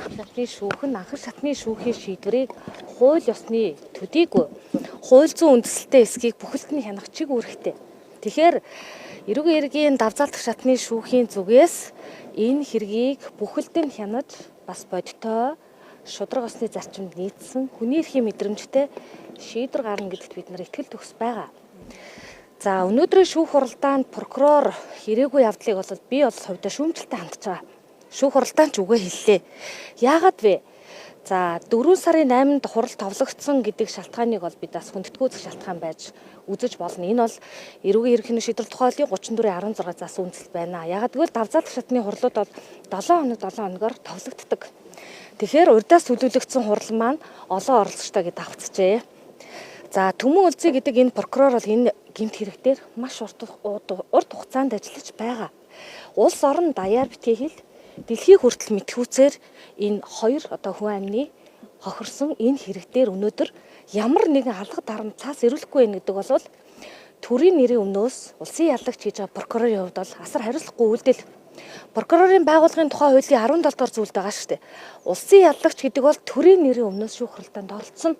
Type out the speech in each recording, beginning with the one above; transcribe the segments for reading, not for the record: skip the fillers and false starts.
Шатны шүүх нь анхан шатны шүүхийн шийдвэрийг хууль ёсны төдийгүй хууль зүйн үндэслэлтэй эсхийг бүхэлд нь хянах чиг үүрэгтэй. Тэгэхээр эрүүгийн эргийн давзаалдах шатны шүүхийн зүгээс энэ хэргийг бүхэлд нь хянаж бас бодиттой шударга ёсны зарчимд нийцсэн хүний эрхийн мэдрэмжтэй шийдвэр гарна гэдэгт бид нар итгэл төгс байгаа. За, өнөөдрийн шүүх хуралдаанд прокурор ирээгүй явдлыг бол би бол хувьдаа шүүмжлэлтэй хандж байгаа. Шүүх хуралдаан ч үгээ хэллээ. Яагаад вэ? За, 4 сарын 8-нд хурал товлогдсон гэдэг шалтгааныг бол бид бас хүндэтгүүцэх шалтгаан байж үзэж болно. Энэ бол эрүүгийн ерөнхий шийдвэр тухай хуулийн 34-16 заасан үндэслэл байна. Яагаад гэвэл давзаалах шатны хурлууд бол 7 хоног 7 хоногор товлогддог. Тэгэхээр урдаас төлөвлөгдсөн хурал маань олон оролцогчтой гэж давхцжээ. За, Түмэн Үлзий гэдэг энэ прокурор бол энэ гэмт хэрэг дээр маш урт хугацаанд ажиллаж байгаа. Улс орон даяар битгий хэл, дэлхий хүртэл мэдхүүцээр энэ хоёр одоо хүн амны хохирсон энэ хэрэг дээр өнөөдөр ямар нэгэн алга дарам цаас ирүүлэхгүй байх гэдэг бол төрийн нэрийн өмнөөс улсын яллагч хийж байгаа прокурорын хувьд бол асар хариуцлагагүй үйлдэл. Прокурорын байгууллагын тухай хуулийн 17 дугаар зүйлд байгаа шүү дээ. Улсын яллагч гэдэг бол төрийн нэрийн өмнөөс шүүх хуралдаанд оролцсон.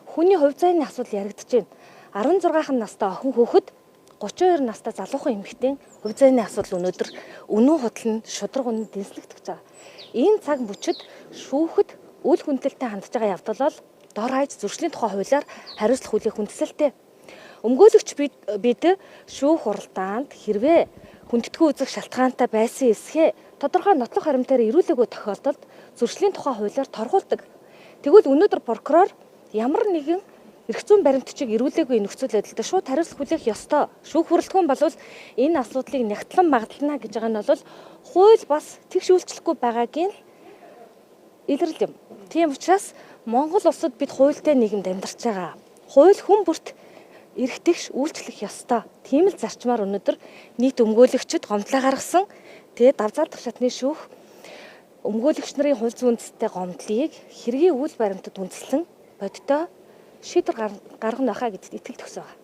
Хүний хувь зайны асуудал яригдаж байна. 16 настай охин хүүхэд, 32 настай залуухан эмэгтэй хувь зайны асуудал өнөөдөр үнэн худал нь шударга үнэн дэнслэгдэж байгаа. Энэ цаг мөчид шүүхэд үл хүндлэлтэй хандж байгаа явдал бол дор хаяж зөрчлийн тухай хуулиар хариуцлага хүлээх хүндсэлтэй. Өмгөөлөгч бид шүүх хуралдаанд хэрвээ хүндэтгүү үзэх шалтгаантай байсан эсхээ тодорхой нотлох харимтаар ирүүлээгүй тохиолдолд зөрчлийн тухай хуулиар торгуулдаг. Тэгвэл өнөөдөр прокурор ямар нэгэн эрх зүйн баримтчиг ирүүлээгүй нөхцөл байдалд шууд хариуцлага хүлээх ёстой. Шүүх хүрэлтгүн болвол энэ асуудлыг нягтлан магадлана гэж байгаа нь бол хууль бас тэгш үйлчлэхгүй байгаагийн илрэл юм. Тийм учраас Монгол улсад бид хуультай нийгэмд амьдарч байгаа. Хууль хүн бүрт эрх тэгш үйлчлэх ёстой. Тийм л зарчмаар өнөөдөр нийт өмгөөлөгчд гомдлоо гаргасан. Тэгээд давзаалдах шатны шүүх өмгөөлөгч нарын хууль зүйн үндэстэй гомдлыг хэргийн үйл баримтад үндэслэн бодиттой шийдвэр гаргана байхаа гэдэгт итгэл төгс байгаа.